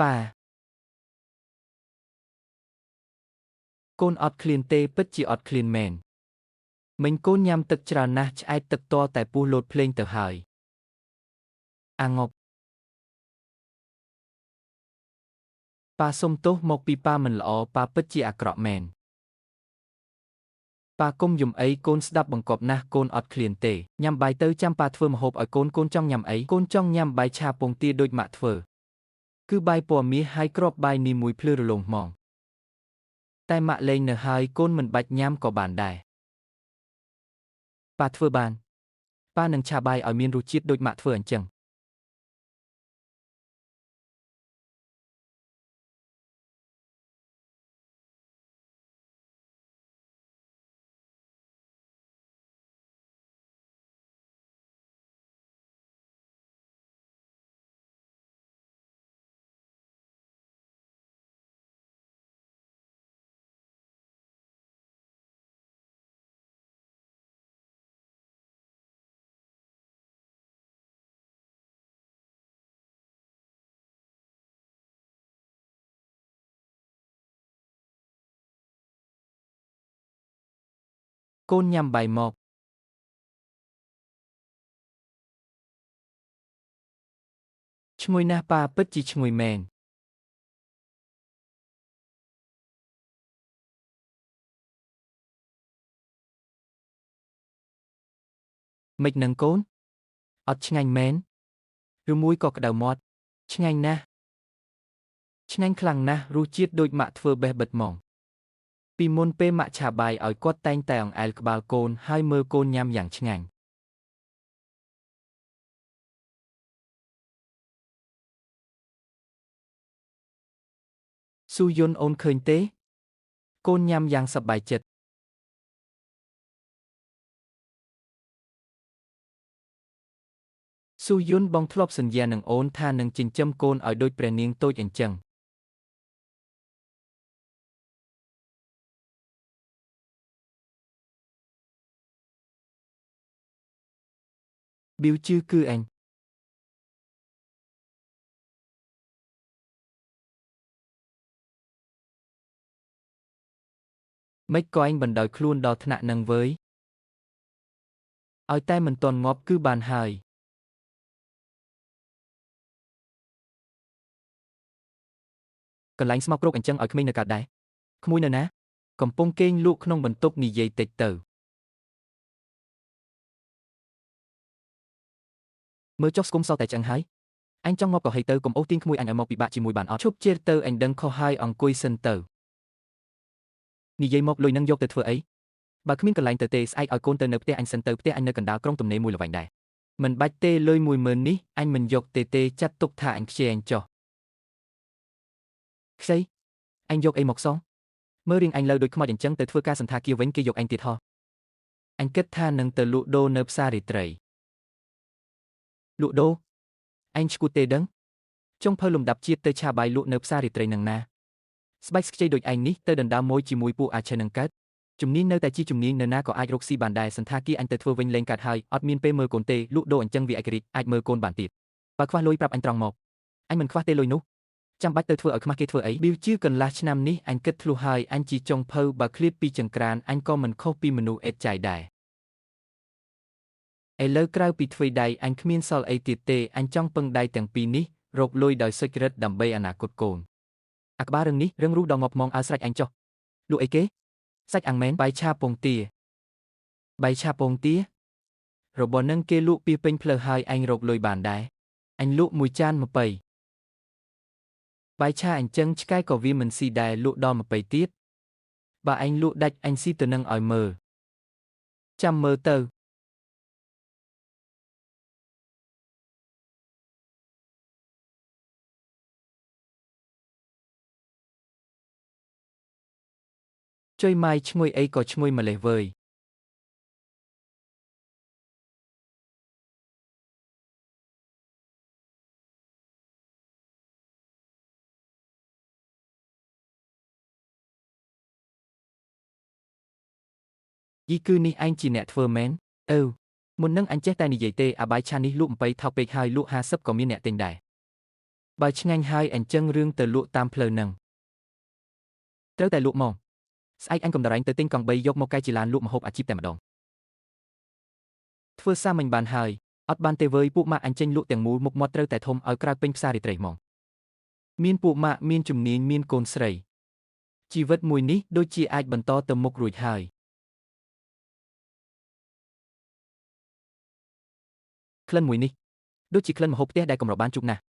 ប៉ាកូនអត់ឃ្លានទេពិតជាអត់ឃ្លានមែនមិញកូនញ៉ាំទឹកច្រើនណាស់ឆ្អែតទឹកតតែពោះលោតភ្លេងទៅហើយអាងប់ប៉ាសុំទោសមកពីប៉ាមិនល្អប៉ាពិតជាអាក្រក់មែនប៉ាគុំយំអីកូនស្ដាប់បង្គាប់ណាស់កូនអត់ឃ្លានទេញ៉ាំបាយទៅចាំប៉ាធ្វើម្ហូបឲ្យកូនកូនចង់ញ៉ាំអីកូនចង់ញ៉ាំបាយឆាពងទាដូចម៉ាក់ធ្វើគឺបាយពណ៌មាសហើយគ្រាប់បាយនេះមួយភ្លឺរលោងហ្មងតែម៉ាក់លែងនៅហើយកូនមិនបាច់ញ៉ាំក៏បានដែរប៉ាធ្វើបានប៉ានឹងឆាបាយឲ្យមានរសជាតិដូចម៉ាក់ធ្វើអញ្ចឹងកូនញ៉ាំបាយមកឈ្ងុយណាស់ប៉ាពិតជាឈ្ងុយមែនម៉េចនឹងកូនអត់ឆ្ងាញ់មែនឬមួយក៏ក្តៅមាត់ឆ្ងាញ់ណាស់ឆ្ងាញ់ខ្លាំងណាស់រសជាតិដូចម៉ាក់ធ្វើបេះបិទហ្មងពីមុនពេលម៉ាក់ឆាបាយឲ្យគាត់តែងតែអង្អែលក្បាលកូនហើយមើលកូនញ៉ាំយ៉ាងឆ្ងាញ់ស៊ូយុនអូនឃើញទេកូនញ៉ាំយ៉ាងសប្បាយចិត្តស៊ូយុនបងធ្លាប់សន្យានឹងអូនថានឹងចិញ្ចឹមកូនឲ្យដូចព្រះនាងតូចអញ្ចឹងប៊ីវជឺគឺអញមិនក៏អញបណ្ដោយខ្លួនដល់ថ្នាក់នឹងវើយឲ្យតែមិនទាន់ងាប់គឺបានហើយកន្លែងស្មោកគ្រោកអញ្ចឹងឲ្យក្មេងនៅកើតដែរក្មួយនៅណាកំពុងគេងលក់ក្នុងបន្ទប់និយាយតិចទៅមើលចុះស្គមសល់តែឆ្អឹងហើយអញចង់ងាប់ក៏ហីទៅកុំអូសទាញក្មួយអញឲ្យមកពិបាកជាមួយបានអត់ឈប់ជេរទៅអញដឹងខុសហើយអង្គុយសិនទៅនិយាយមកលុយនឹងយកទៅធ្វើអីបើគ្មានកន្លែងទៅទេស្អែកឲ្យកូនទៅនៅផ្ទះអញសិនទៅផ្ទះអញនៅកណ្ដាលក្រុងទំនេរមួយល្វែងដែរមិនបាច់ទេលុយ10000នេះអញមិនយកទេទេចាត់ទុកថាអញខ្ជិលអញចុះខ្ចីអញយកអីមកសងមើលរៀងអញលើដូចខ្មោចអញ្ចឹងទៅធ្វើការសន្តាគារវិញគេយកអញទៀតហោះអញគិតថានឹងទៅលក់ដូរនៅផ្សាររាត្រីលក់ដូរអញឈួតទេដឹងចុងភៅលំដាប់ជាតិទៅឆាបាយលក់នៅផ្សាររាត្រីនឹងណាស្បែកខ្ចីដូចឯងនេះទៅដណ្ដើមមួយជាមួយពួកអាឆេនឹងកើតជំនាញនៅតែជាជំនាញនៅណាក៏អាចរកស៊ីបានដែរសន្តាគារអញទៅធ្វើវិញលែងកើតហើយអត់មានពេលមើលកូនទេលក់ដូរអញ្ចឹងវាឯករាជ្យអាចមើលកូនបានទៀតបើខ្វះលុយប្រាប់អញត្រង់មកអញមិនខ្វះទេលុយនោះចាំបាច់ទៅធ្វើឲ្យខ្មាស់គេធ្វើអីប៊ីវជឺកន្លះឆ្នាំនេះអញគិតធ្លុះហើយអញជាចុងភៅបើឃ្លាតពីចង្ក្រានអញក៏មិនខុសពីមនុស្សអេតចាយដែរឥឡូវក្រៅពីធ្វើដៃអញគ្មានសល់អីទៀតទេអញចង់ពឹងដៃទាំងពីរនេះរកលុយដោយសុចរិតដើម្បីអនាគតកូនអាក្បាលរឿងនេះរឿងរੂដល់ងាប់ហ្មងអើស្រេចអញចុះលក់អីគេសាច់អាំងមែនបាយឆាពងទាបាយឆាពងទារបស់នឹងគេលក់ពីពេញផ្លូវហើយអញរកលុយបានដែរអញលក់មួយចាន20បាយឆាអញ្ចឹងឆ្កែក៏វាមិនស៊ីដែរលក់ដល់20ទៀតបើអញលក់ដាច់អញស៊ីទៅនឹងឲ្យមើលចាំមើលទៅចុយម៉ាយឈ្ងុយអីក៏ឈ្ងុយម្លេះវើយយីគឺនេះឯងជាអ្នកធ្វើមែនអឺមុននឹងអញចេះតែនិយាយទេអាបាយឆានេះលក់20ថោកពេកហើយលក់50ក៏មានអ្នកទិញដែរ បើឆ្ងាញ់ហើយអញ្ចឹងរឿងទៅលក់តាមផ្លូវនឹងត្រូវតែលក់មកស្អែកអញកំដរែងទៅទិញកង់3យកមកកែជាឡានលក់ម្ហូបអាជីពតែម្ដងធ្វើសាមិញបានហើយអត់បានទេវើយពួកម៉ាក់អញចេញលក់ទាំងមូលមុខមាត់ត្រូវតែធំឲ្យក្រៅពេញផ្សាររាត្រីហ្មងមានពួកម៉ាក់មានជំនាញមានកូនស្រីជីវិតមួយនេះដូចជាអាចបន្តទៅមុខរួចហើយក្លិនមួយនេះដូចជាក្លិនម្ហូបផ្ទះដែលកម្របានជូបណាស់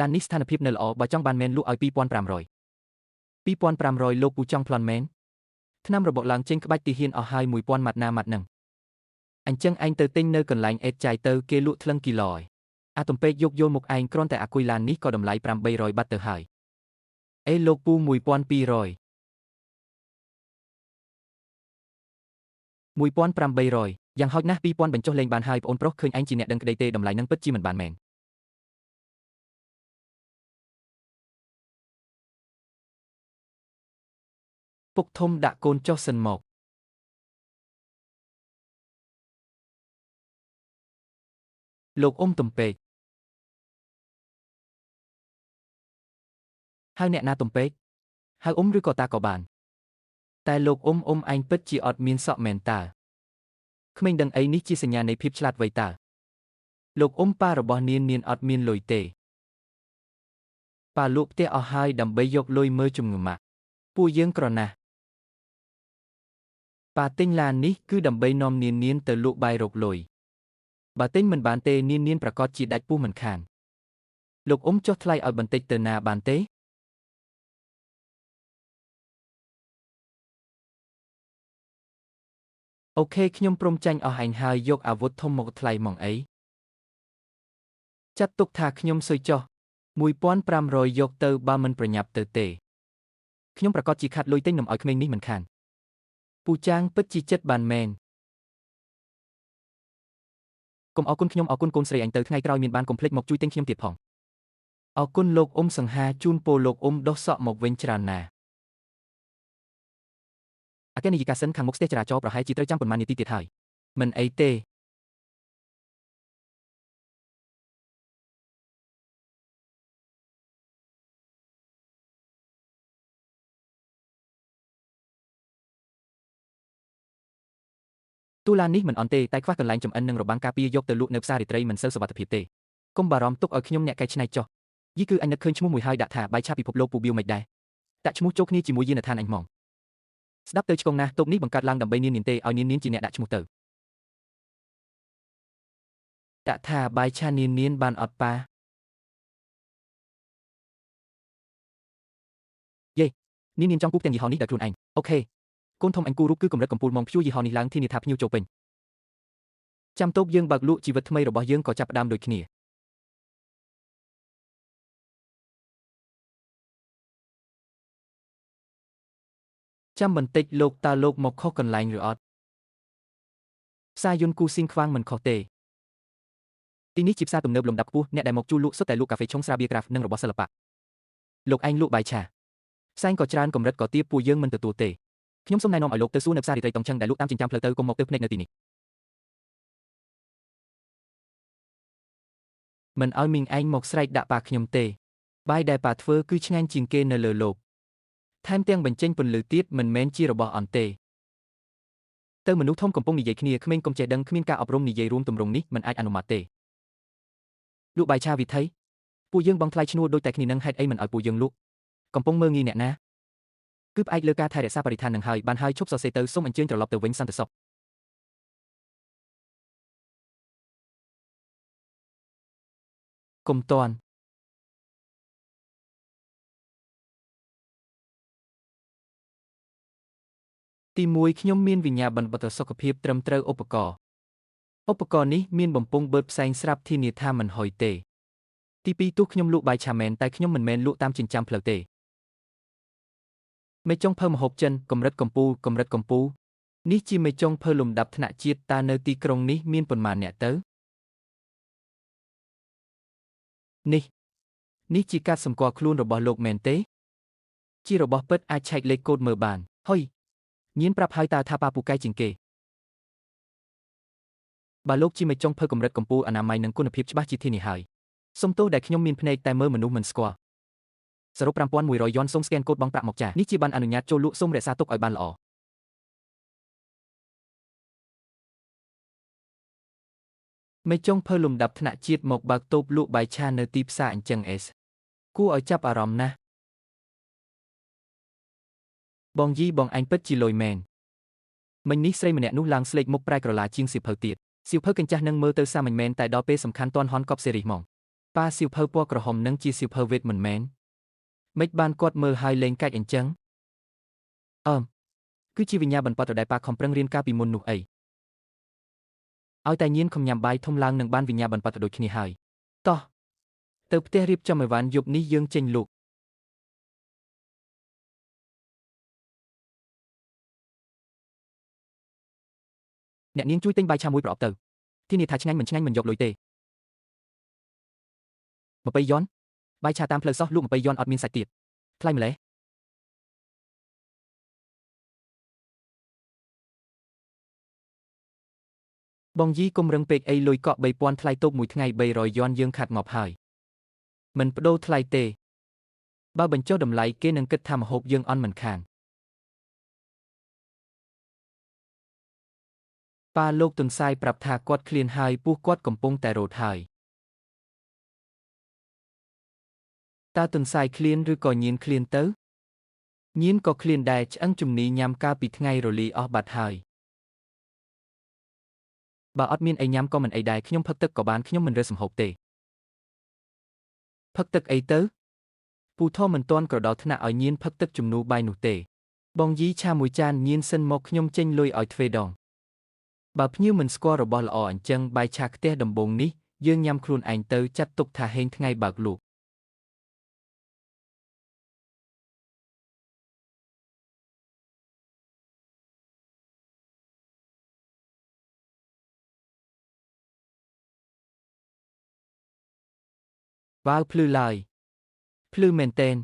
ឡាននេះស្ថានភាពនៅល្អបើចង់បានមែនលក់ឲ្យ2500 2500លោកពូចង់ប្លន់មែនថ្នាំរបកឡើងចេញក្បាច់ទីហ៊ានអស់ហើយ1000ម៉ាត់ណាម៉ាត់នឹងអញ្ចឹងឯងទៅទិញនៅកន្លែងអេតចាយទៅគេលក់ថ្លឹងគីឡយអាទំពេកយកយល់មុខឯងគ្រាន់តែអាគុយឡាននេះក៏តម្លៃ800បាត់ទៅហើយអេលោកពូ1200 1800យ៉ាងហោចណាស់2000បញ្ចុះលេងបានហើយប្អូនប្រុសឃើញឯងជាអ្នកដឹងក្តីទេតម្លៃនឹងពិតជាមិនបានមែនពុកធំដាក់កូនចុះសិនមកលោកអ៊ំទំពេកហើយអ្នកណាទំពេកហៅអ៊ំឬក៏តាក៏បានតែលោកអ៊ំអ៊ំឯងពិតជាអត់មានសក់មែនតើក្មេងដឹងអីនេះជាសញ្ញានៃភាពឆ្លាតវៃតើលោកអ៊ំប៉ារបស់នាងអត់មានលុយទេប៉ាលក់ផ្ទះអស់ហើយដើម្បីយកលុយមើលជំងឺម៉ាក់ពួកយើងក្រណាស់ប៉ាទិញឡាននេះគឺដើម្បីនាំនាងទៅលក់បាយរកលុយបើទិញមិនបានទេនាងប្រកាសជាដាច់ពោះមិនខានលោកអ៊ំចុះថ្លៃឲ្យបន្តិចទៅណាបានទេអូខេខ្ញុំព្រមចាញ់អស់ឯងហើយយកអាវុធធំមកថ្លៃមកអីចាត់ទុកថាខ្ញុំសុយចុះ1500យកទៅបើមិនប្រញាប់ទៅទេខ្ញុំប្រកាសជាខាត់លុយទិញនំឲ្យក្មេងនេះមិនខានពូចាងពិតជាចិត្តបានមែនកុំអរគុណខ្ញុំអរគុណកូនស្រីអញទៅថ្ងៃក្រោយមានបានកុំភ្លេចមកជួយទិញខ្ញុំទៀតផងអរគុណលោកអ៊ំសង្ហាជូនពោលោកអ៊ំដោះសក់មកវិញច្រើនណាស់អគ្គនាយិកាសិនខាងមុខស្ទះចរាចរណ៍ប្រហែលជាត្រូវចាំប៉ុន្មាននាទីទៀតហើយមិនអីទេទូឡាននេះមិនអន់ទេតែខ្វះកន្លែងចម្អិននិងរបាំងការពារយកទៅលក់នៅផ្សាររាត្រីមិនសូវសុវត្ថិភាពទេកុំបារម្ភទុកឲ្យខ្ញុំអ្នកកែច្នៃចុះយីគឺអញនឹកឃើញឈ្មោះមួយហើយដាក់ថាបាយឆាពិភពលោកពូបៀវមិនដែរដាក់ឈ្មោះចូលគ្នាជាមួយយានដ្ឋានអញហ្មងស្ដាប់ទៅឆ្កងណាស់តូបនេះបង្កើតឡើងដើម្បីនាងទេឲ្យនាងជាអ្នកដាក់ឈ្មោះទៅដាក់ថាបាយឆានាងបានអត់ប៉ាយេនាងចង់គូផ្ទាំងយីហោនេះដោយខ្លួនឯងអូខេកូនធំអញគូរូបគឺកម្រិតកំពូលមកព្យួរយីហោនេះឡើងធានាថាភ្ញៀវចូលពេញចាំតូបយើងបើកលក់ជីវិតថ្មីរបស់យើងក៏ចាប់ផ្ដើមដូចគ្នាចាំបន្តិចលោកតើលោកមកខុសកន្លែងឬអត់ផ្សារយន្តគូស៊ីងខ្វាងមិនខុសទេទីនេះជាផ្សារទំនើបលំដាប់ខ្ពស់អ្នកដែលមកជួលលក់សុទ្ធតែលក់កាហ្វេឆុងស្រាបៀរក្រាហ្វនិងរបស់សិល្បៈលោកឯងលក់បាយឆាផ្សែងក៏ច្រើនកម្រិតក៏ទាបពួកយើងមិនទទួលទេខ្ញុំសូមណែនាំឲ្យលោកទៅសួរនៅផ្សាររាត្រីតុងឆឹងដែលលក់តាមចិញ្ចើមផ្លូវទៅកុំមកទើសភ្នែកនៅទីនេះមិនឲ្យមីងឯងមកស្រែកដាក់ប៉ាខ្ញុំទេបាយដែលប៉ាធ្វើគឺឆ្ងាញ់ជាងគេនៅលើលោកថែមទាំងបញ្ចេញពន្លឺទៀតមិនមែនជារបស់អន់ទេទៅមនុស្សធំកំពុងនិយាយគ្នាក្មេងកុំចេះដឹងគ្មានការអប់រំនិយាយរួមទម្រង់នេះមិនអាចអនុម័តទេលក់បាយឆាវិថីពួកយើងបងថ្លៃឈ្នួលដូចតែគ្នានឹងហេតុអីមិនឲ្យពួកយើងលក់កំពុងមើលងាយអ្នកណាគឺផ្អែកលើការថែរក្សាបរិស្ថាននឹងហើយបានហើយឈប់សរសេរទៅសូមអញ្ជើញត្រឡប់ទៅវិញសន្តិសុខកុំតាន់ទី1ខ្ញុំមានវិញ្ញាបនបត្រសុខភាពត្រឹមត្រូវឧបករណ៍នេះមានបំពង់បឺតផ្សែងស្រាប់ធានាថាមិនហុយទេទី2ទោះខ្ញុំលក់បាយឆាមែនតែខ្ញុំមិនមែនលក់តាមចិញ្ចាំផ្លូវទេមេចុងភៅម្ហូបចិនកម្រិតកំពូលកម្រិតកំពូលនេះជាមេចុងភៅលំដាប់ថ្នាក់ជាតិតើនៅទីក្រុងនេះមានប៉ុន្មានអ្នកទៅនេះ នេះជាការសម្គាល់ខ្លួនរបស់លោកមែនទេជារបស់ពិតអាចឆែកលេខកូដមើលបានហុយញៀនប្រាប់ហើយតើថាប៉ាពូកែជាងគេបើលោកជាមេចុងភៅកម្រិតកម្ពូលអនាម័យនិងគុណភាពច្បាស់ជាធានាហើយសូមទោសដែលខ្ញុំមានភ្នែកតែមើលមនុស្សមិនស្គាល់សរុប5100យន់សូមស្កេនកូដបង់ប្រាក់មកចានេះជាបានអនុញ្ញាតចូលលក់សូមរក្សាទុកឲ្យបានល្អមេចុងភៅលំដាប់ថ្នាក់ជាតិមកបើកតូបលក់បាយឆានៅទីផ្សារអញ្ចឹងអេសគួរឲ្យចាប់អារម្មណ៍ណាស់បងយីបងអញពិតជាលយមែនមិញនេះស្រីម្នាក់នោះឡើងស្លេកមុខប្រែក្រឡាជាងសៀវភៅទៀតសៀវភៅកញ្ចាស់នឹងមើលទៅសាមញ្ញមែនតែដល់ពេលសំខាន់ទាន់ហន់កប់សេរីហ្មងប៉ាសៀវភៅពណ៌ក្រហមនឹងជាសៀវភៅវេទមិនមែនមិនបានគាត់មើលហើយលេងកាច់អញ្ចឹងអើមគឺជាវិញ្ញាបន្បត់ដែលប៉ាខំប្រឹងរៀនកាលពីមុននោះអីឲ្យតែញៀនខំញ៉ាំបាយធំឡើងនឹងបានវិញ្ញាបន្បត់ដូចគ្នាហើយតោះទៅផ្ទះរៀបចំអីវ៉ាន់យប់នេះយើងចេញលក់អ្នកនាងជួយទិញបាយឆាមួយប្រអប់ទៅធានាថាឆ្ងាញ់មិនឆ្ងាញ់មិនយកលុយទេ20យន់បាយឆាតាមផ្លូវសោះលក់20យន់អត់មានសាច់ទៀតថ្លៃម្លេះបងយីគុំរឹងពេកអីលុយកក់3000ថ្លៃតូបមួយថ្ងៃ300យន់យើងខាត់ងាប់ហើយមិនបដូរថ្លៃទេបើបញ្ចុះតម្លៃគេនឹងគិតថាម្ហូបយើងអន់មិនខានប៉ាលោកទុនសាយប្រាប់ថាគាត់ឃ្លានហើយពោះគាត់កំពុងតែរត់ហើយតើទុនសាយឃ្លានឬក៏ញៀនឃ្លានទៅញៀនក៏ឃ្លានដែរឆ្អឹងជំនីញ៉ាំកាលពីថ្ងៃរលីអស់បាត់ហើយបើអត់មានអីញ៉ាំក៏មិនអីដែរខ្ញុំផឹកទឹកក៏បានខ្ញុំមិនរើសម្ហូបទេផឹកទឹកអីទៅពូធមិនទាន់ក្រដល់ថ្នាក់ឲ្យញៀនផឹកទឹកជំនួសបាយនោះទេបងយីឆាមួយចានញៀនសិនមកខ្ញុំចេញលុយឲ្យទ្វេដងបើភ្ញៀវមិនស្គាល់របស់ល្អអញ្ចឹងបាយឆាខ្ទះដំបូងនេះយើងញ៉ាំខ្លួនឯងទៅចាត់ទុកថាហេងថ្ងៃបើកលក់វ៉ាវភ្លឺឡើយភ្លឺមែនទែន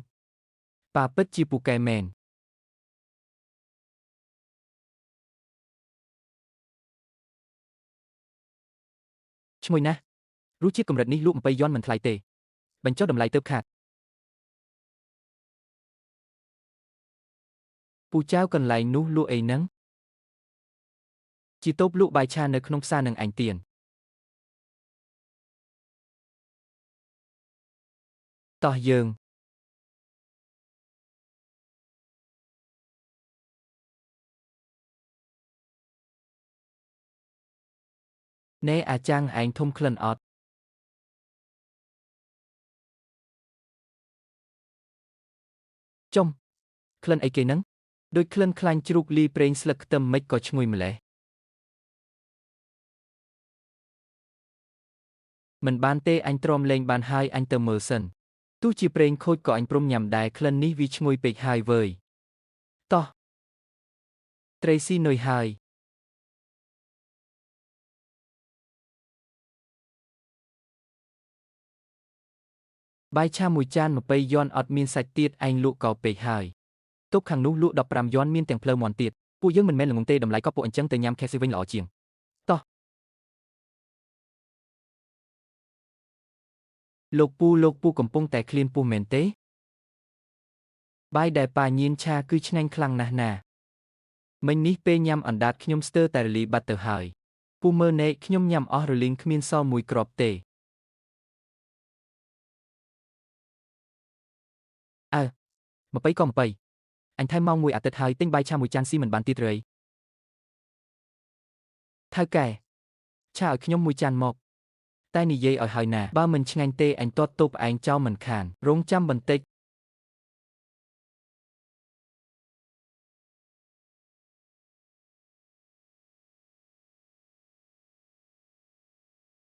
ប៉ាពិតជាពូកែមែនឈ្ងុយណាស់រសជាតិកម្រិតនេះលក់20យន់មិនថ្លៃទេបញ្ចុះតម្លៃទៅខាតពូចៅកន្លែងនោះលក់អីហ្នឹងជាតូបលក់បាយឆានៅក្នុងផ្សារនឹងអញទៀនតោះយើងណែអាចាងឯងធំក្លិនអត់ចុំក្លិនអីគេហ្នឹងដូចក្លិនខ្លាញ់ជ្រូកលីប្រេងស្លឹកខ្ទឹមមិនក៏ឈ្ងុយម្លេះមិនបានទេអញទ្រាំលេងបានហើយអញទៅមើលសិនទោះជាប្រេងខូចក៏អញព្រមញ៉ាំដែរក្លិននេះវាឈ្ងុយពេកហើយវើយតោះត្រីស៊ីនុយហើយបាយឆាមួយចាន20យន់អត់មានសាច់ទៀតឯងលក់ក៏ពេកហើយទុកខាងនោះលក់15យន់មានទាំងផ្លូវមាន់ទៀតពួកយើងមិនមែនល្ងងទេតម្លៃក៏ពួកអញ្ចឹងទៅញ៉ាំ KFC វិញល្អជាងតោះលោកពូកំពុងតែឃ្លានពោះមែនទេបាយដែលប៉ាញៀនឆាគឺឆ្ងាញ់ខ្លាំងណាស់ណាមិញនេះពេលញ៉ាំអណ្ដាតខ្ញុំស្ទើរតែរលីបាត់ទៅហើយពូមើលណែខ្ញុំញ៉ាំអស់រលីងគ្មានសល់មួយគ្រាប់ទេអើ20ក៏20អញថែមម៉ោងមួយអាទិត្យហើយទិញបាយឆាមួយចានស៊ីមិនបានទៀតឬអីថៅកែឆាឲ្យខ្ញុំមួយចានមកតែនិយាយឲ្យហើយណាបើមិនឆ្ងាញ់ទេអញទាត់ទប់ឯងចោលមិនខានរងចាំបន្តិច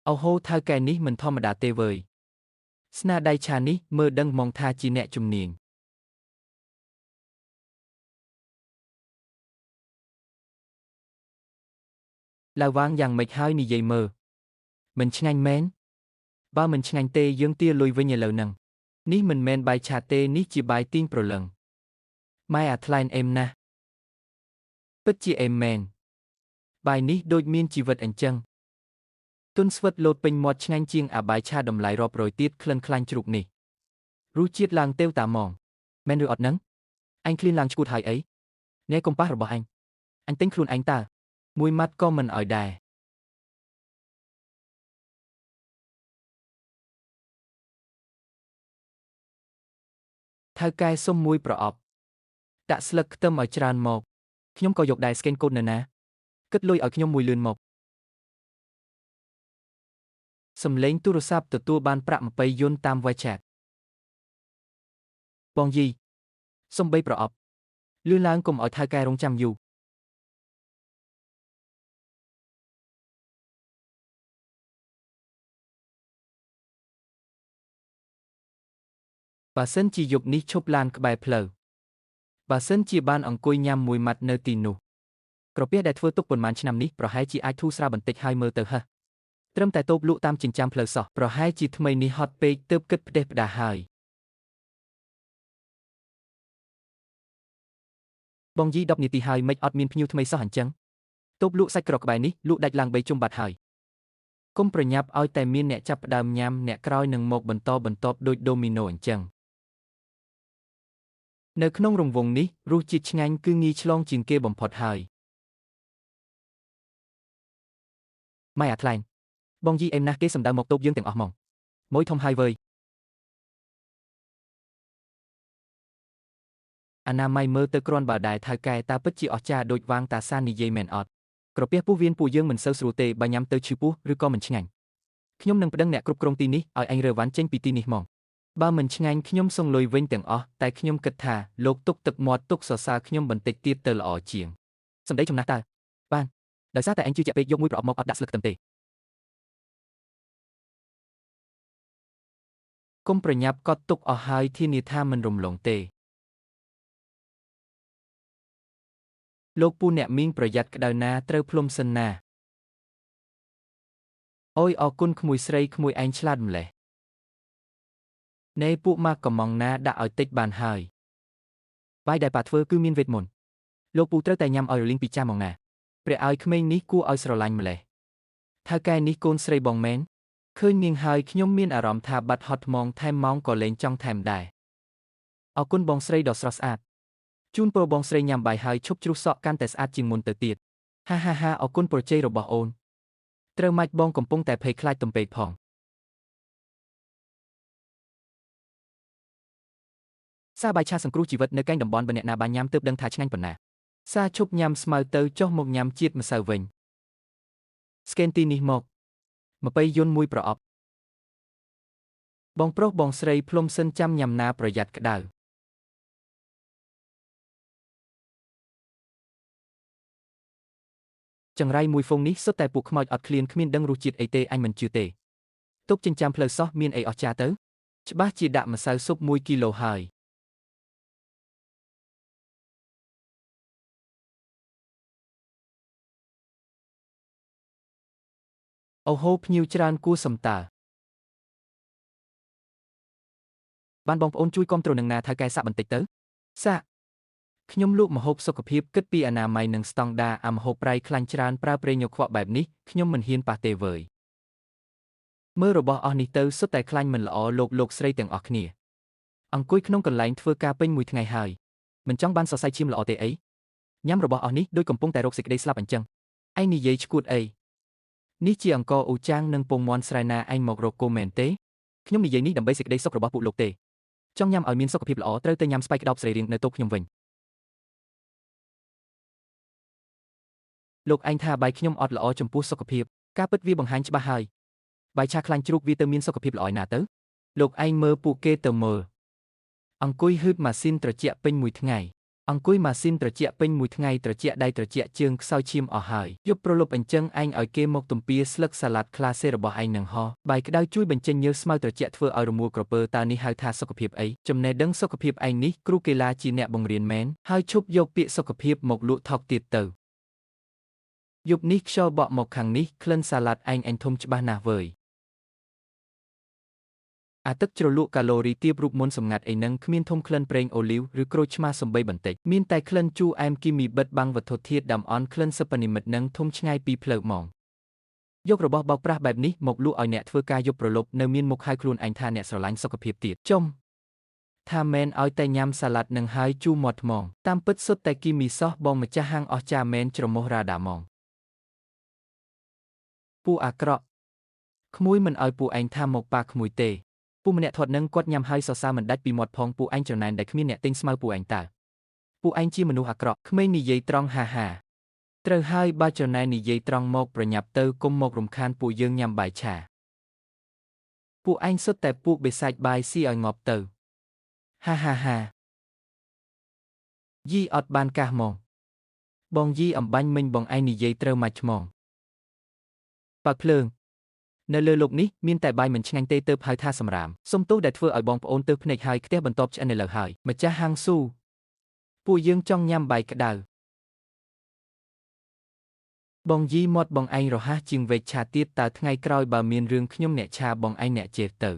អូហូថៅកែនេះមិនធម្មតាទេវើយស្នាដៃឆានេះមើលដឹងហ្មងថាជាអ្នកជំនាញឡាវ៉ាងយ៉ាងម៉េចហើយនិយាយមើលមិនឆ្ងាញ់មែនបើមិនឆ្ងាញ់ទេយើងទាលុយវិញឥឡូវហ្នឹង នេះមិនមែនបាយឆាទេនេះជាបាយទីងព្រលឹងម៉ែអាថ្លែងអេមណាស់ពិតជាអេមមែនបាយនេះដូចមានជីវិតអញ្ចឹងទុនស្វិតលោតពេញមាត់ឆ្ងាញ់ជាងអាបាយឆាតម្លៃរាប់រយទៀតក្លិនខ្លាញ់ជ្រូកនេះរសជាតិឡើងទេវតាហ្មងមែនឬអត់នឹងអញឃ្លានឡើងឈួតហើយអីណែកុំប៉ះរបស់អញអញទិញខ្លួនឯងតើមួយម៉ាត់ក៏មិនឲ្យដែរថៅកែសុំមួយប្រអប់ដាក់ស្លឹកខ្ទឹមឲ្យច្រើនមកខ្ញុំក៏យកដែរស្កេនកូដនៅណាគិតលុយឲ្យខ្ញុំមួយលឿនមកសំឡេងទូរស័ព្ទទទួលបានប្រាក់20យួនតាម WeChat បងយីសុំ3ប្រអប់លឿនឡើងកុំឲ្យថៅកែរងចាំយូរបើសិនជាយប់នេះឈប់ឡានក្បែរផ្លូវបើសិនជាបានអង្គុយញ៉ាំមួយម៉ាត់នៅទីនោះក្រពះដែលធ្វើទុកប៉ុន្មានឆ្នាំនេះប្រហែលជាអាចធូរស្រាលបន្តិចហើយមើលទៅហឹះត្រឹមតែតូបលក់តាមចិញ្ចើមផ្លូវសោះប្រហែលជាថ្មីនេះហត់ពេកទើបគិតផ្ដេសផ្ដាសហើយបងយី10នាទីហើយមិនអត់មានភ្ញៀវថ្មីសោះអញ្ចឹងតូបលក់សាច់ក្រកក្បែរនេះលក់ដាច់ឡើង3ជុំបាត់ហើយកុំប្រញាប់ឲ្យតែមានអ្នកចាប់ផ្ដើមញ៉ាំអ្នកក្រោយនឹងមកបន្តបន្ទាប់ដូចដូមីណូអញ្ចឹងនៅក្នុងរង្វង់នេះរសជាតិឆ្ងាញ់គឺងាយឆ្លងជាងគេបំផុតហើយម៉ែអាថ្លែងបងយីអេមណាស់គេសំដៅមកតូបយើងទាំងអស់ហ្មងមួយធំហើយវើយអនាម័យមើលទៅគ្រាន់បើដែរថៅកែតាពិតជាអស្ចារ្យដូចវាងតាសាននិយាយមែនអត់ក្រពះពោះវៀនពួកយើងមិនសូវស្រួលទេបើញ៉ាំទៅឈឺពោះឬក៏មិនឆ្ងាញ់ខ្ញុំនឹងប្តឹងអ្នកគ្រប់គ្រងទីនេះឲ្យអញរើវ៉ាន់ចេញពីទីនេះហ្មងបើមិនឆ្ងាញ់ខ្ញុំសុំលុយវិញទាំងអស់តែខ្ញុំគិតថាលោកទុកទឹកមាត់ទុកសរសើរខ្ញុំបន្តិចទៀតទៅល្អជាងសម្ដីចំណាស់តើបានដោយសារតែអញជឿជាក់ពេកយកមួយប្រអប់មកអត់ដាក់ស្លឹកខ្ទឹមទេកុំប្រញាប់កត់ទុកអស់ហើយធានាថាមិនរំលងទេលោកពូអ្នកមីងប្រយ័ត្នក្តៅណាត្រូវភ្លុំសិនណាអូយអរគុណក្មួយស្រីក្មួយឯងឆ្លាតម្លេះណែពួកម៉ាក់កំងណាដាក់ឲ្យតិចបានហើយបាយដែលប៉ាធ្វើគឺមានវេទមន្តលោកពូត្រូវតែញ៉ាំឲ្យរលីងពីចាស់មកណាព្រះឲ្យក្មេងនេះគួរឲ្យស្រឡាញ់ម្លេះថៅកែនេះកូនស្រីបងមែនឃើញនាងហើយខ្ញុំមានអារម្មណ៍ថាបាត់ហត់ហ្មងថែមម៉ោងក៏លែងចង់ថែមដែរអរគុណបងស្រីដ៏ស្រស់ស្អាតជូនពរបងស្រីញ៉ាំបាយហើយឈប់ជ្រុះសក់កាន់តែស្អាតជាងមុនទៅទៀតហាហាហាអរគុណប្រជ័យរបស់អូនត្រូវម៉ាច់បងកំពុងតែភ័យខ្លាចទំពេកផងសាបាយឆាសង្គ្រោះជីវិតនៅកែងតំបន់បើអ្នកណាបានញ៉ាំទើបដឹងថាឆ្ងាញ់ប៉ុណ្ណាសាឈប់ញ៉ាំស្មៅទៅចុះមកញ៉ាំជាតិម្សៅវិញស្កេនទីនេះមក20យួនមួយប្រអប់បងប្រុសបងស្រីភ្លុំសិនចាំញ៉ាំណាប្រយ័ត្នក្តៅចង្រៃមួយហ្វូងនេះសុទ្ធតែពួកខ្មោចអត់ឃ្លានគ្មានដឹងរសជាតិអីទេអញមិនជឿទេទុកចិញ្ចើមផ្លូវសោះមានអីអស្ចារ្យទៅច្បាស់ជាដាក់ម្សៅស៊ុប1គីឡូហើយអូហូភ្ញៀវច្រើនគួរសំតើបានបងប្អូនជួយគាំទ្រនឹងណាថៅកែសាក់បន្តិចទៅសាក់ខ្ញុំលក់ម្ហូបសុខភាពគិតពីអនាម័យនិងស្តង់ដាអាម្ហូបប្រៃខ្លាញ់ច្រើនប្រើប្រេងញខ្វក់បែបនេះខ្ញុំមិនហ៊ានប៉ះទេវើយមើលរបស់អស់នេះទៅសុទ្ធតែខ្លាញ់មិនល្អលោកស្រីទាំងអស់គ្នាអង្គុយក្នុងកន្លែងធ្វើការពេញមួយថ្ងៃហើយមិនចង់បានសរសៃឈាមល្អទេអីញ៉ាំរបស់អស់នេះដូចកំពុងតែរកសេចក្តីស្លាប់អញ្ចឹងឯងនិយាយឈួតអីនេះជាអង្ករអ៊ូចាងនិងពងមាន់ស្រែណាឯងមករកគោមែនទេខ្ញុំនិយាយនេះដើម្បីសេចក្តីសុខរបស់ពួកលោកទេចង់ញ៉ាំឲ្យមានសុខភាពល្អត្រូវទៅញ៉ាំស្បែកក្តោបសរីរាង្គនៅតូបខ្ញុំវិញលោកឯងថាបាយខ្ញុំអត់ល្អចំពោះសុខភាពការពិតវាបង្ហាញច្បាស់ហើយបាយឆាខ្លាញ់ជ្រូកវាទៅមានសុខភាពល្អឯណាទៅលោកឯងមើលពួកគេទៅមើលអង្គុយហឺតម៉ាស៊ីនត្រជាក់ពេញមួយថ្ងៃអង្គុយម៉ាស៊ីនត្រជាក់ពេញមួយថ្ងៃត្រជាក់ដៃត្រជាក់ជើងខ្សោយឈាមអស់ហើយយប់ប្រលប់អញ្ចឹងឯងឲ្យគេមកទំពាស្លឹកសាឡាត់ក្លាសេរបស់ឯងនឹងហោះបាយក្តៅជួយបញ្ចេញញើសស្មៅត្រជាក់ធ្វើឲ្យរមួលក្រពើតើនេះហៅថាសុខភាពអីចំណេះដឹងសុខភាពឯងនេះគ្រូកីឡាជាអ្នកបង្រៀនមែនហើយឈប់យកពាក្យសុខភាពមកលក់ថោកទៀតទៅយប់នេះខ្យល់បក់មកខាងនេះក្លិនសាឡាត់ឯងអញធំច្បាស់ណាស់វើយ អាទឹកជ្រលក់កាឡូរីទាបរូបមន្តសម្ងាត់អីនឹងគ្មានធំក្លិនប្រេងអូលីវឬក្រូចឆ្មាសំបីបន្តិចមានតែក្លិនជូរអែមគីមីបិទបាំងវត្ថុធាតុដើមអន់ក្លិនសិប្បនិម្មិតនឹងធំឆ្ងាយពីផ្លូវហ្មងយករបស់បោកប្រាស់បែបនេះមកលក់ឲ្យអ្នកធ្វើការយប់ប្រលប់នៅមានមុខហៅខ្លួនឯងថាអ្នកស្រឡាញ់សុខភាពទៀតចំថាមែនឲ្យតែញ៉ាំសាឡាត់នឹងហើយជូរមាត់ហ្មងតាមពិតសុទ្ធតែគីមីសោះបងម្ចាស់ហាងអស្ចារ្យមែនច្រមុះរ៉ាដាហ្មងពូអាក្រក់ក្មួយមិនឲ្យពូឯងថាមកប៉ាក្មួយទេពូម្នាក់ធាត់នឹងគាត់ញ៉ាំហើយសរសើរមិនដាច់ពីមាត់ផងពូឯងច្រណែនដែលគ្មានអ្នកទិញស្មៅពូឯងតើពូឯងជាមនុស្សអាក្រក់ក្មេងនិយាយត្រង់ហាហាត្រូវហើយបើច្រណែននិយាយត្រង់មកប្រញាប់ទៅកុំមករំខានពួកយើងញ៉ាំបាយឆាពួកឯងសុទ្ធតែពួកបិសាចបាយស៊ីឲ្យងាប់ទៅហាហាហាយីអត់បានកាសហ្មងបងយីអំបាញ់មិញបងឯងនិយាយត្រូវម៉ាច់ហ្មងបើកភ្លើងនៅលើលោកនេះមានតែបាយមិនឆ្ងាញ់ទេទើបហៅថាសម្រាមសុំទោសដែលធ្វើឲ្យបងប្អូនទើសភ្នែកហើយខ្ទះបន្ទាប់ឆ្អិនឥឡូវហើយម្ចាស់ហាងស៊ូពួកយើងចង់ញ៉ាំបាយក្តៅបងយីមាត់បងឯងរហ័សជាងវែកឆាទៀតតើថ្ងៃក្រោយបើមានរឿងខ្ញុំអ្នកឆាបងឯងអ្នកជេរទៅ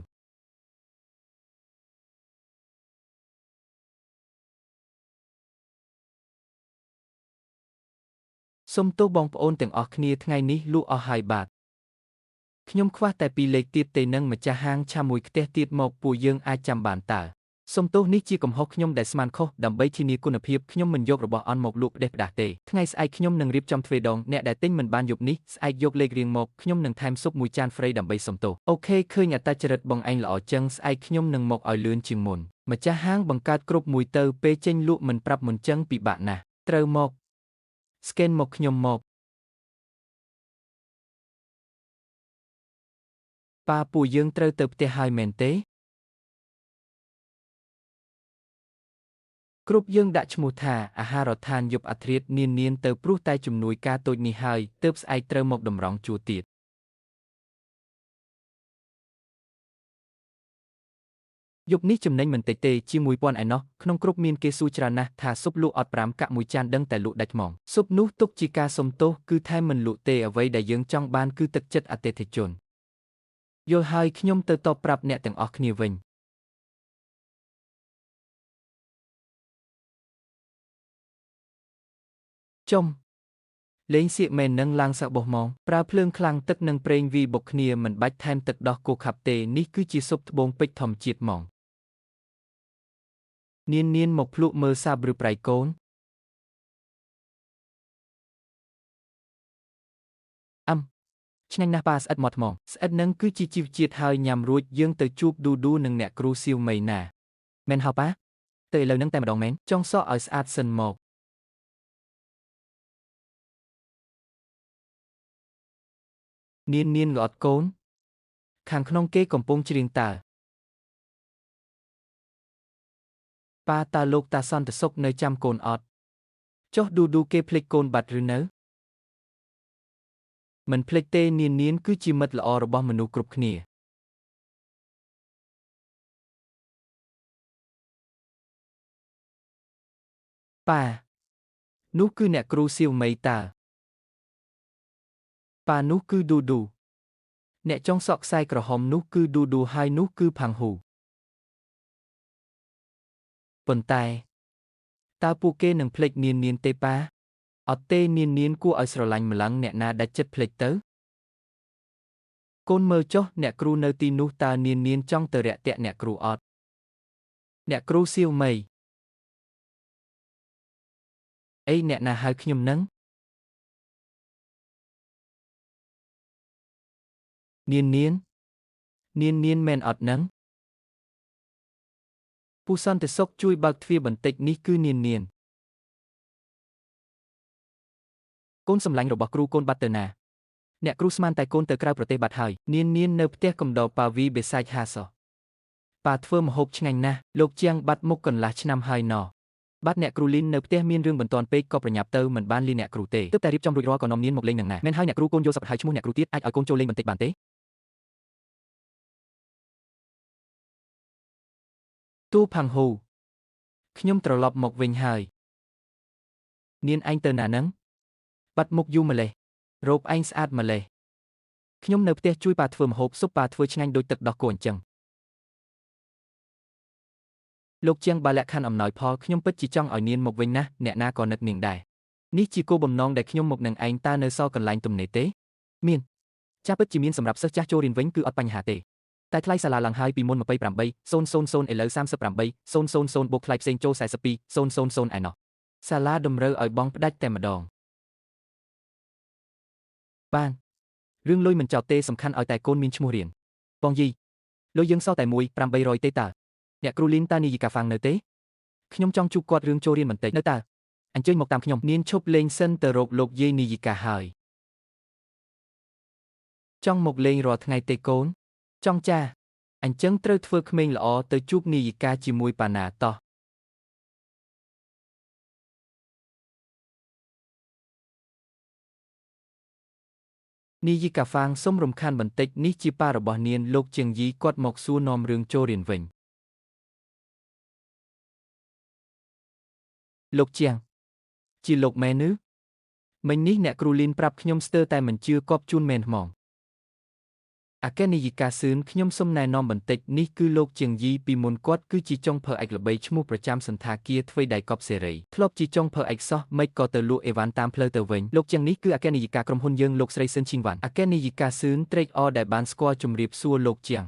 សុំទោសបងប្អូនទាំងអស់គ្នាថ្ងៃនេះលក់អស់ហើយបាទខ្ញុំខ្វះតែពីរលេខទៀតទេនឹងម្ចាស់ហាងឆាមួយខ្ទះទៀតមកពួកយើងអាចចាំបានតើសុំទោសនេះជាកំហុសខ្ញុំដែលស្មានខុសដើម្បីធានាគុណភាពខ្ញុំមិនយករបស់អន់មកលក់ផ្ដេសផ្ដាស់ទេថ្ងៃស្អែកខ្ញុំនឹងរៀបចំទ្វេដងអ្នកដែលទិញមិនបានយប់នេះស្អែកយកលេខរៀងមកខ្ញុំនឹងថែមស៊ុបមួយចានហ្វ្រីដើម្បីសុំទោសអូខេឃើញអត្តចរិតបងឯងល្អចឹងស្អែកខ្ញុំនឹងមកឲ្យលឿនជាងមុនម្ចាស់ហាងបង្កើតគ្រប់មួយទៅពេលចេញលក់មិនប្រាប់មុនចឹងពិបាកណាស់ត្រូវមកស្កេនមកខ្ញុំមកប៉ាពួកយើងត្រូវទៅផ្ទះហើយមែនទេគ្រប់យើងដាក់ឈ្មោះថាអាហារដ្ឋានយប់អាធ្រាត្រនានាទៅព្រោះតែជំនួយការតូចនេះហើយទើបស្អែកត្រូវមកតម្រង់ជួរទៀតយប់នេះចំណេញមិនតិចទេជាង1000ឯណោះក្នុងគ្រប់មានគេសួរច្រើនណាស់ថាស៊ុបលក់អត់5កាក់មួយចានដឹងតែលក់ដាច់ហ្មងស៊ុបនោះទុកជាការសុំទោសគឺថែមមិនលក់ទេអ្វីដែលយើងចង់បានគឺទឹកចិត្តអតិថិជនយល់ហើយខ្ញុំទៅតបប្រាប់អ្នកទាំងអស់គ្នាវិញចំលេងសៀកមែននឹងឡើងសាក់បោះហ្មងប្រើភ្លើងខ្លាំងទឹកនិងប្រេងវីបុកគ្នាមិនបាច់ថែមទឹកដោះគោខាប់ទេនេះគឺជាស៊ុបត្បូងពេជ្រធម្មជាតិហ្មងនានមកភ្លក់មើលសាបឬប្រៃកូនអាំឆ្ងាញ់ណាស់ប៉ាស្អិតមាត់ហ្មងស្អិតនឹងគឺជាជីវជាតិហើយញ៉ាំរួចយើងទៅជួបឌូឌូនិងអ្នកគ្រូសៀវមីណាមែនហៅប៉ាទៅឥឡូវនឹងតែម្ដងមែនចង់សក់ឲ្យស្អាតសិនមកនានល្អត់កូនខាងក្នុងគេកំពុងច្រៀងតើប៉ាតើលោកតាសន្តិសុខនៅចាំកូនអត់ចុះឌូឌូគេភ្លេចកូនបាត់ឬនៅមិនភ្លេចទេនានគឺជាមិត្តល្អរបស់មនុស្សគ្រប់គ្នាប៉ានោះគឺអ្នកគ្រូសៀវមីតើប៉ានោះគឺឌូឌូអ្នកចុងសក់ខ្សែក្រហមនោះគឺឌូឌូហើយនោះគឺផាងហ៊ូប៉ុន្តែតើពួកគេនឹងភ្លេចនានទេប៉ាអត់ទេនានគួរឲ្យស្រឡាញ់ម្លឹងអ្នកណាដាច់ចិត្តភ្លេចទៅកូនមើលចុះអ្នកគ្រូនៅទីនោះតើនានចង់ទៅរាក់ទាក់អ្នកគ្រូអត់អ្នកគ្រូសៀវមីអីអ្នកណាហៅខ្ញុំនឹងនានមែនអត់នឹងពូសន្តិសុខជួយបើកទ្វារបន្តិចនេះគឺនានកូនសម្លាញ់របស់គ្រូកូនបាត់ទៅណាអ្នកគ្រូស្មានតែកូនទៅក្រៅប្រទេសបាត់ហើយនាននៅផ្ទះកំដរប៉ាវីបេសាច់ហាសប៉ាធ្វើម្ហូបឆ្ងាញ់ណាស់លោកជាងបាត់មុខកន្លះឆ្នាំហើយណបាត់អ្នកគ្រូលីននៅផ្ទះមានរឿងបន្ទាន់ពេកក៏ប្រញាប់ទៅមិនបានលីអ្នកគ្រូទេទើបតែរៀបចំរួចរាល់ក៏នាំនានមកលេងនឹងណាមែនហើយអ្នកគ្រូកូនយល់សប្តិហើយឈ្មោះអ្នកគ្រូទៀតអាចឲ្យកូនចូលលេងបន្តិចបានទេទូផាងហ៊ូខ្ញុំត្រឡប់មកវិញហើយនានឯងទៅណានឹងបាត់មុខយូរម្លេះរោបឯងស្អាតម្លេះខ្ញុំនៅផ្ទះជួយប៉ាធ្វើម្ហូបស៊ុបប៉ាធ្វើឆ្ងាញ់ដូចទឹកដោះគោអញ្ចឹង លោកជាងបើលក្ខខណ្ឌអំណោយផលខ្ញុំពិតជាចង់ឲ្យនាងមកវិញណាស់អ្នកណាក៏នឹកនាងដែរនេះជាគោលបំណងដែលខ្ញុំមកនឹងឯងតើនៅសល់កន្លែងទំនេរទេមានចាស់ពិតជាមានសម្រាប់សិស្សចាស់ចូលរៀនវិញគឺអត់បញ្ហាទេតែថ្លៃសាលាឡើងហើយពីមុន28,000ឥឡូវ38,000បូកថ្លៃផ្សេងចូល42,000ឯណោះសាលាតម្រូវឲ្យបងផ្ដាច់តែម្ដងបានរឿងលុយមិនចោតទេសំខាន់ឲ្យតែកូនមានឈ្មោះរៀនបងយីលុយយើងសល់តែ1,800ទេតើអ្នកគ្រូលីនតានីយីកាហ្វាងនៅទេខ្ញុំចង់ជួបគាត់រឿងចូលរៀនបន្តិចនៅតើអញ្ជើញមកតាមខ្ញុំនាងឈប់លេងសិនទៅរកលោកយាយនីយីកាហើយចង់មកលេងរាល់ថ្ងៃទេកូនចង់ចាអញ្ចឹងត្រូវធ្វើក្មេងល្អទៅជួបនាយិកាជាមួយប៉ាណាតោះនាយិកាហ្វាងសុំរំខានបន្តិចនេះជាប៉ារបស់នាងលោកជាងយីគាត់មកសួរនាំរឿងចូលរៀនវិញលោកជាងជាលោកមែនឬមិញនេះអ្នកគ្រូលីនប្រាប់ខ្ញុំស្ទើរតែមិនជឿគប់ជូនមែនហ្មងអគ្គនាយិកាសឿនខ្ញុំសុំណែនាំបន្តិចនេះគឺលោកជាងយីពីមុនគាត់គឺជាចុងភៅឯកល្បីឈ្មោះប្រចាំសន្តាគារទ្វេដៃកប់សេរីធ្លាប់ជាចុងភៅឯកសោះមិនក៏ទៅលក់អេវ៉ាន់តាមផ្លូវទៅវិញលោកជាងនេះគឺអគ្គនាយិកាក្រុមហ៊ុនយើងលោកស្រីសឿនឈីងវ៉ាន់អគ្គនាយិកាសឿនត្រេកអរដែលបានស្គាល់ជម្រាបសួរលោកជាង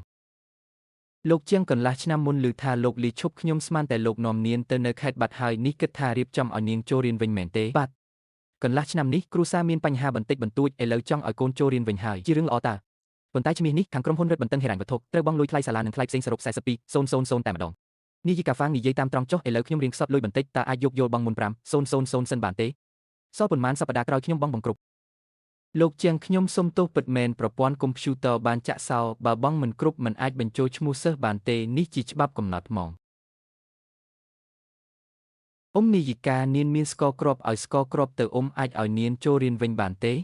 លោកជាងកន្លះឆ្នាំមុនឮថាលោកលីឈប់ខ្ញុំស្មានតែលោកនាំនាងទៅនៅខេត្តបាត់ហើយនេះគិតថារៀបចំឲ្យនាងចូលរៀនវិញមែនទេបាទកន្លះឆ្នាំនេះគ្រួសារមានបញ្ហាបន្តិចបន្តួចឥឡូវចង់ឲ្យកូនចូលរៀនវិញហើយជារឿងល្អតើប៉ុន្តែជំនាញនេះខាងក្រុមហ៊ុនរឹតបន្តឹងហិរញ្ញវត្ថុត្រូវបង់លុយថ្លៃសាលានិងថ្លៃផ្សេងសរុប42,000តែម្ដងនាយិកាហ្វាងនិយាយតាមត្រង់ចុះឥឡូវខ្ញុំរៀងខ្សត់លុយបន្តិចតើអាចយកយល់បង់មុន5,000សិនបានទេសល់ប៉ុន្មានសប្តាហ៍ក្រោយខ្ញុំបង់បង្គ្រប់លោកជាងខ្ញុំសុំទោសពិតមែនប្រព័ន្ធកុំព្យូទ័របានចាក់សោបើបង់មិនគ្រប់មិនអាចបញ្ចូលឈ្មោះសិស្សបានទេនេះជាច្បាប់កំណត់ហ្មងអ៊ំនាយិកានាងមានស្ករគ្រាប់ឲ្យស្ករគ្រាប់ទៅអ៊ំអាចឲ្យនាងចូលរៀនវិញបានទេ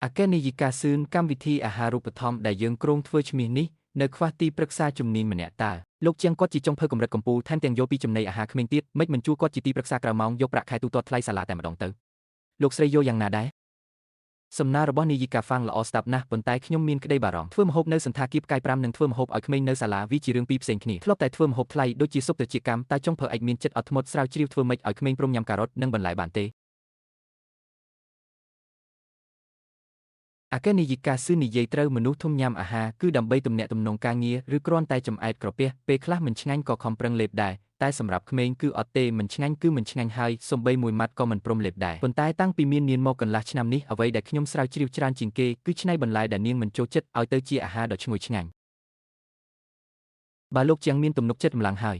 អគ្គនាយិកាសឿនកម្មវិធីអាហារូបត្ថម្ភដែលយើងគ្រោងធ្វើឈ្មោះនេះនៅខ្វះទីប្រឹក្សាជំនាញម្នាក់តើលោកជាងគាត់ជាចុងភៅកម្រិតកំពូលថែមទាំងយល់ពីចំណីអាហារក្មេងទៀតមិនជួគាត់ជាទីប្រឹក្សាក្រៅម៉ោងយកប្រាក់ខែទូទាត់ថ្លៃសាលាតែម្ដងទៅលោកស្រីយល់យ៉ាងណាដែរសំណើរបស់នាយិកាហ្វាងល្អស្ដាប់ណាស់ប៉ុន្តែខ្ញុំមានក្តីបារម្ភធ្វើម្ហូបនៅសន្តាគារផ្កាយ5និងធ្វើម្ហូបឲ្យក្មេងនៅសាលាវាជារឿងពីរផ្សេងគ្នាធ្លាប់តែធ្វើម្ហូបថ្លៃដូចជាស៊ុបត្រចៀកកម្មតែចុងភៅឯកមានចិត្តអត់ធ្មត់ស្រាវជ្រាវធ្វើម៉េចឲ្យក្មេងព្រមញ៉ាំការ៉ុតនិងបន្លែបានទេអគ្គនាយិកាសឿននិយាយត្រូវមនុស្សធំញ៉ាំអាហារគឺដើម្បីទំនាក់ទំនងការងារឬគ្រាន់តែចម្អែតក្រពះពេលខ្លះមិនឆ្ងាញ់ក៏ខំប្រឹងលេបដែរតែសម្រាប់ក្មេងគឺអត់ទេមិនឆ្ងាញ់គឺមិនឆ្ងាញ់ហើយសូម្បីមួយម៉ាត់ក៏មិនព្រមលេបដែរប៉ុន្តែតាំងពីមាននាងមកកន្លះឆ្នាំនេះអ្វីដែលខ្ញុំស្រាវជ្រាវច្រើនជាងគេគឺច្នៃបន្លែដែលនាងមិនចូលចិត្តឲ្យទៅជាអាហារដ៏ឈ្ងុយឆ្ងាញ់បើលោកជាងមានទំនុកចិត្តម្លងហើយ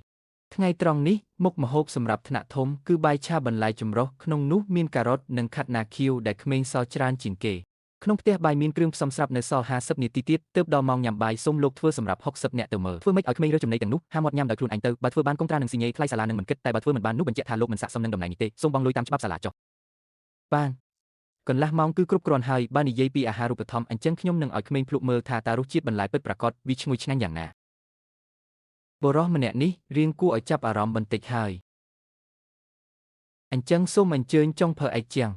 ថ្ងៃត្រង់នេះមុខម្ហូបសម្រាប់ថ្នាក់ធំគឺបាយឆាបន្លែចម្រុះក្នុងនោះមានការ៉ុតនិងខាត់ណាខៀវដែលក្មេងសល់ច្រើនជាងគេក្នុងផ្ទះបាយមានគ្រឿងផ្សំស្រាប់នៅសល់50នាទីទៀតទើបដល់ម៉ោងញ៉ាំបាយសូមលោកធ្វើសម្រាប់60នាក់ទៅមើលធ្វើម៉េចឲ្យក្មេងរើសចំណីទាំងនោះហាមមាត់ញ៉ាំដោយខ្លួនឯងទៅបើធ្វើបានកុងត្រានឹងស៊ីញ៉េថ្លៃសាលានឹងមិនគិតតែបើធ្វើមិនបាននោះបញ្ជាក់ថាលោកមិនស័ក្តិសមនឹងតំណែងនេះទេសូមបង់លុយតាមច្បាប់សាលាចុះបានកន្លះម៉ោងគឺគ្រប់គ្រាន់ហើយបើនិយាយពីអាហារូបត្ថម្ភអញ្ចឹងខ្ញុំនឹងឲ្យក្មេងភ្លក់មើលថាតើរសជាតិបន្លែពិតប្រាកដវាឈ្ងុយឆ្ងាញ់យ៉ាងណាបុរសម្នាក់នេះរៀងគួរឲ្យចាប់អារម្មណ៍បន្តិចហើយអញ្ចឹងសូមអញ្ជើញចុងភៅឯកជាង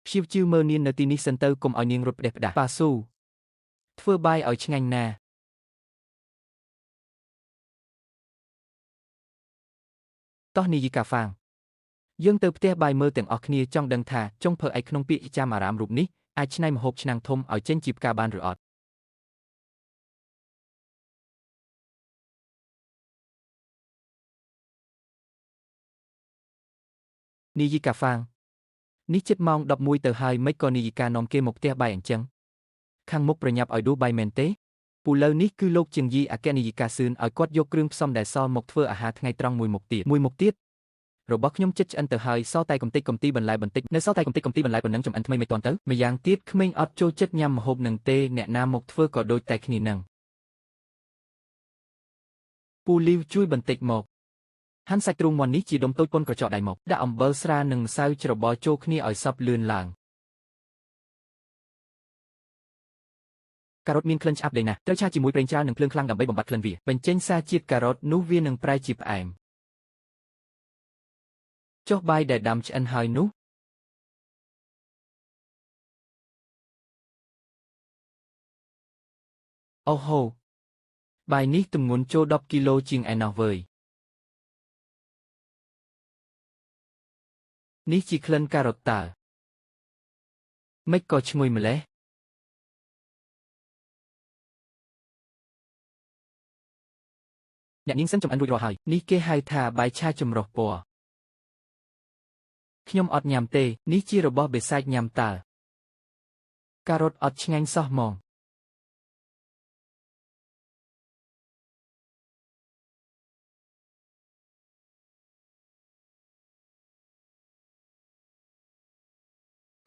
ព្យាជឿមើលនាងនៅទីនេះសិនទៅកុំឲ្យនាងរត់ផ្ដេសផ្ដាសប៉ាស៊ូធ្វើបាយឲ្យឆ្ងាញ់ណាស់តោះនាយិកាហ្វាងយើងទៅផ្ទះបាយមើលទាំងអស់គ្នាចង់ដឹងថាចុងភៅឯកក្នុងពាក្យចាំអារាមរូបនេះអាចច្នៃម្ហូបឆ្នាំងធំឲ្យចេញជាផ្កាបានឬអត់នាយិកាហ្វាងនេះជិតម៉ោង11ទៅហើយមិនក៏នាយិកានាំគេមកផ្ទះបាយអញ្ចឹងខាងមុខប្រញាប់ឲ្យដួសបាយមែនទេពូលើនេះគឺលោកជាងយីអគ្គនាយិកាសឿនឲ្យគាត់យកគ្រឿងផ្សំដែលសល់មកធ្វើអាហារថ្ងៃត្រង់មួយមុខទៀតរបស់ខ្ញុំចិត្តឆ្អិនទៅហើយសល់តែកំតិចកំទីបន្លែបន្តិចនៅសល់តែកំតិចកំទីបន្លែប៉ុណ្ណឹងចំអិនថ្មីមិនទាន់ទៅម្យ៉ាងទៀតក្មេងអត់ចូលចិត្តញ៉ាំម្ហូបនឹងទេអ្នកណាមកធ្វើក៏ដូចតែគ្នានឹងពូលីវជួយបន្តិចមកហាន់សាច់ទ្រូងមាន់នេះជាដុំតូចប៉ុនក្រចកដៃមកដាក់អំបិលស្រានិងម្សៅច្របល់ចូលគ្នាឲ្យសព្វលឿនឡើងការ៉ុតមានក្លិនឆ្អាបដីណាស់ត្រូវឆាជាមួយប្រេងច្រើននិងភ្លើងខ្លាំងដើម្បីបំបត្តិក្លិនវាបញ្ចេញសារជាតិការ៉ុតនោះវានឹងប្រែជាផ្អែមចុះបាយដែលដាំឆ្អិនហើយនោះ អូហូបាយនេះទម្ងន់ចូល10គីឡូជាងឯណោះវើយនេះជាក្លិនការ៉ុតតើមិនក៏ឈ្ងុយម្លេះអ្នកនាងសិនចំអិនរួចរាល់ហើយនេះគេហៅថាបាយឆាចម្រុះពណ៌ខ្ញុំអត់ញ៉ាំទេនេះជារបស់បិសាចញ៉ាំតើការ៉ុតអត់ឆ្ងាញ់សោះហ្មង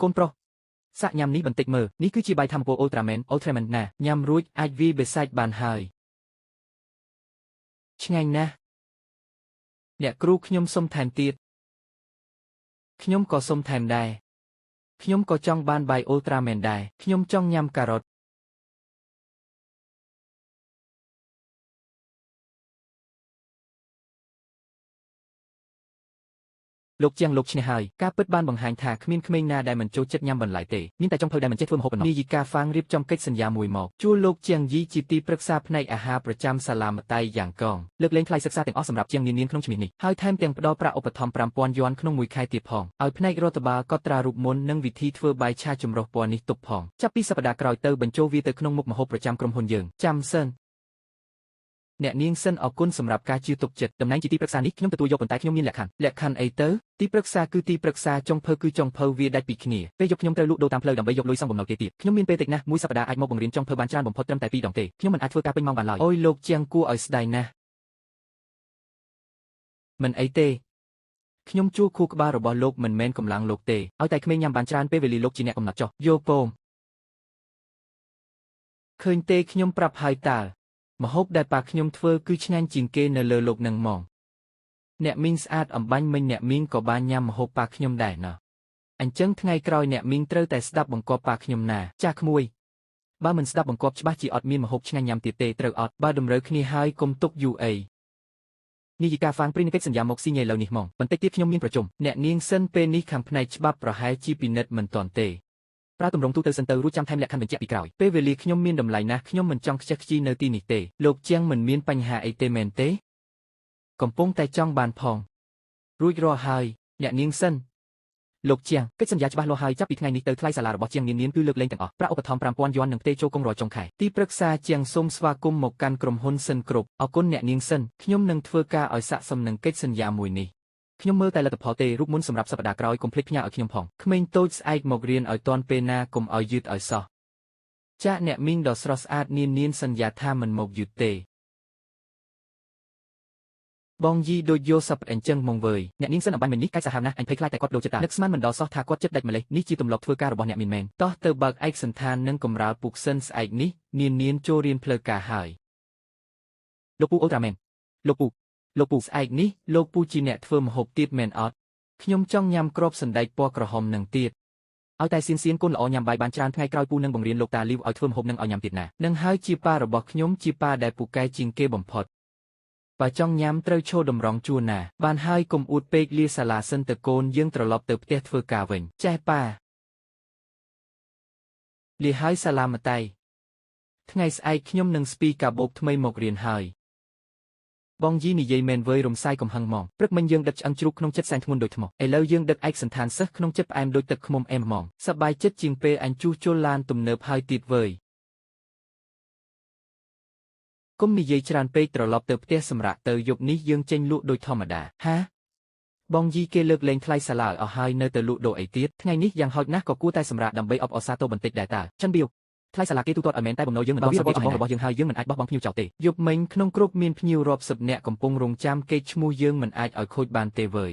កូនប្រុសសាក់ញ៉ាំនេះបន្តិចមើលនេះគឺជាបាយធម្មពលអ៊ុលត្រាមែនណាញ៉ាំរួចអាចវាយបិសាចបានហើយឆ្ងាញ់ណាស់អ្នកគ្រូខ្ញុំសុំថែមទៀតខ្ញុំក៏សុំថែមដែរខ្ញុំក៏ចង់បានបាយអ៊ុលត្រាមែនដែរខ្ញុំចង់ញ៉ាំការ៉ុតលោកជាងលោកឈ្នះហើយការពិតបានបង្ហាញថាគ្មានក្មេងណាដែលមិនចូលចិត្តញ៉ាំបន្លែទេមានតែចុងភៅដែលមិនចេះធ្វើម្ហូបប៉ុណ្ណោះនាយិកាហ្វាងរៀបចំកិច្ចសន្យាមួយមកជួលលោកជាងយីជាទីប្រឹក្សាផ្នែកអាហារប្រចាំសាលាមតៃយ៉ាងកងលើកលែងថ្លៃសិក្សាទាំងអស់សម្រាប់ជាងនានាក្នុងជំនាញនេះហើយថែមទាំងផ្ដល់ប្រាក់ឧបត្ថម្ភ5000យួនក្នុងមួយខែទៀតផងឲ្យផ្នែករដ្ឋបាលកត់ត្រារូបមន្តនិងវិធីធ្វើបាយឆាចម្រុះពណ៌នេះទុកផងចាប់ពីសប្តាហ៍ក្រោយទៅបញ្ចូលវាទៅក្នុងមុខម្ហូបប្រចាំក្រុមហ៊ុនយើងចាំសិនអ្នកនាងសិនអរគុណសម្រាប់ការជឿទុកចិត្តតំណែងជាទីប្រឹក្សានេះខ្ញុំទទួលយកប៉ុន្តែខ្ញុំមានលក្ខខណ្ឌលក្ខខណ្ឌអីទៅទីប្រឹក្សាគឺទីប្រឹក្សាចុងភៅគឺចុងភៅវាដាច់ពីគ្នាពេលយប់ខ្ញុំត្រូវលក់ដូរតាមផ្លូវដើម្បីយកលុយសងបំណុលគេទៀតខ្ញុំមានពេលតិចណាស់មួយសប្តាហ៍អាចមកបង្រៀនចុងភៅបានច្រើនបំផុតត្រឹមតែ2ដងទេខ្ញុំមិនអាចធ្វើការពេញម៉ោងបានឡើយអូយលោកជាងគួរឲ្យស្ដាយណាស់មិនអីទេខ្ញុំជួខួរក្បាលរបស់លោកមិនមែនកម្លាំងលោកទេឲ្យតែក្មេងញ៉ាំបានច្រើនពេលវេលាលោកជាអ្នកកំណត់ចុះយោពងឃើញទេខ្ញុំប្រាប់ហើយតើម្ហូបដែលប៉ាខ្ញុំធ្វើគឺឆ្ងាញ់ជាងគេនៅលើលោកនឹងហ្មងអ្នកមីងស្អាតអំបញ្ញមិញអ្នកមីងក៏បានញ៉ាំម្ហូបប៉ាខ្ញុំដែរណោះអញ្ចឹងថ្ងៃក្រោយអ្នកមីងត្រូវតែស្ដាប់បង្គាប់ប៉ាខ្ញុំណាចាស់ក្មួយបើមិនស្ដាប់បង្គាប់ច្បាស់ជាអត់មានម្ហូបឆ្ងាញ់ញ៉ាំទៀតទេត្រូវអត់បើតម្រូវគ្នាហើយកុំទុកយូរអីនាយិកាហ្វាងព្រីនកិច្ចសន្យាមកស៊ីញ៉េឥឡូវនេះហ្មងបន្តិចទៀតខ្ញុំមានប្រជុំអ្នកនាងសិនពេលនេះខាងផ្នែកច្បាប់ប្រហែលជាពិនិត្យមិនទាន់ទេប្រើទម្រង់ទូទៅសិនទៅរួចចាំថែមលក្ខខណ្ឌបញ្ជាក់ពីក្រោយពេលវេលាខ្ញុំមានតម្លៃណាស់ខ្ញុំមិនចង់ខ្ជះខ្ជាយនៅទីនេះទេលោកជាងមិនមានបញ្ហាអីទេមែនទេកំពុងតែចង់បានផងរួចរាល់ហើយអ្នកនាងសិនលោកជាងកិច្ចសន្យាច្បាស់លាស់ហើយចាប់ពីថ្ងៃនេះទៅថ្លៃសាលារបស់ជាងនានាគឺលើកលែងទាំងអស់ប្រាក់ឧបត្ថម្ភ5000យួននឹងផ្ទេរចូលកងរាល់ចុងខែទីប្រឹក្សាជាងសូមស្វាគមន៍មកកាន់ក្រុមហ៊ុនសិនគ្រប់អរគុណអ្នកនាងសិនខ្ញុំនឹងធ្វើការឲ្យស័ក្តិសមនឹងកិច្ចសន្យាមួយនេះខ្ញុំមើលតែលទ្ធផលទេរូបមន្តសម្រាប់សប្តាហ៍ក្រោយកុំភ្លេចផ្ញើឲ្យខ្ញុំផងក្មេងតូចស្អែកមករៀនឲ្យទាន់ពេលណាកុំឲ្យយឺតឲ្យសោះចាក់អ្នកមីងដ៏ស្រស់ស្អាតនានាសន្យាថាមិនមកយឺតទេបងយីដូចយកសັບអញ្ចឹងមកវើយអ្នកនាងសិនអំបញ្ញមិញនេះកាច់សាហាវណាស់អញភ័យខ្លាចតែគាត់ដូរចិត្តតានឹកស្មានមិនដល់សោះថាគាត់ចិត្តដាច់ម្លេះនេះជាទម្លាប់ធ្វើការរបស់អ្នកមានមែនតោះទៅបើកឯកសណ្ឋាននិងកម្រាលពូកសិនស្អែកនេះនានាចូលរៀនផ្លូវការហើយលោកពូអ៊ុលត្រាមែនលោកពូស្អែកនេះលោកពូជាអ្នកធ្វើម្ហូបទៀតមែនអត់ខ្ញុំចង់ញ៉ាំគ្រាប់សណ្តែកពណ៌ក្រហមនឹងទៀតឲ្យតែសៀនកូនល្អញ៉ាំបាយបានច្រើនថ្ងៃក្រោយពូនឹងបង្រៀនលោកតាលីវឲ្យធ្វើម្ហូបនឹងឲ្យញ៉ាំទៀតណានឹងហើយជាប៉ារបស់ខ្ញុំជាប៉ាដែលពូកែជាងគេបំផុតបើចង់ញ៉ាំត្រូវឈរតម្រង់ជួរណាបានហើយកុំអួតពេកលាសាឡាសិនទៅកូនយើងត្រឡប់ទៅផ្ទះធ្វើការវិញចេះប៉ាលាហើយសាឡាមតៃថ្ងៃស្អែកខ្ញុំនឹងស្ពីកាបូបថ្មីមករៀនហើយបងយីនិយាយមែនវើយរំសាយកំហឹងហ្មងព្រឹកមិញយើងដឹកឆ្អឹងជ្រូកក្នុងចិត្តសែនធ្ងន់ដូចថ្មឥឡូវយើងដឹកឯកសណ្ឋានសិស្សក្នុងចិត្តផ្អែមដូចទឹកឃ្មុំអែមហ្មងសប្បាយចិត្តជាងពេលអញជួសជុលឡានទំនើបហើយទៀតវើយគុំនិយាយច្រើនពេកត្រឡប់ទៅផ្ទះសម្រាប់ទៅយប់នេះយើងចេញលក់ដូចធម្មតាហាបងយីគេលើកលែងថ្លៃសាឡាឲ្យអស់ហើយនៅទៅលក់ដូរអីទៀតថ្ងៃនេះយ៉ាងហោចណាស់ក៏គួរតែសម្រាប់ដើម្បីអបអរសាទរបន្តិចដែរតើចិនបៀវថ្លៃសាលាគេទូទាត់ឲ្យមែនតែបំណុលយើងមិនបង់របស់យើងហើយយើងមិនអាចបោះបង់ភ្ញៀវចោលទេយប់មិញក្នុងគ្រប់មានភ្ញៀវរាប់សិបនាក់កំពុងរងចាំគេឈ្មោះយើងមិនអាចឲ្យខូចបានទេវើយ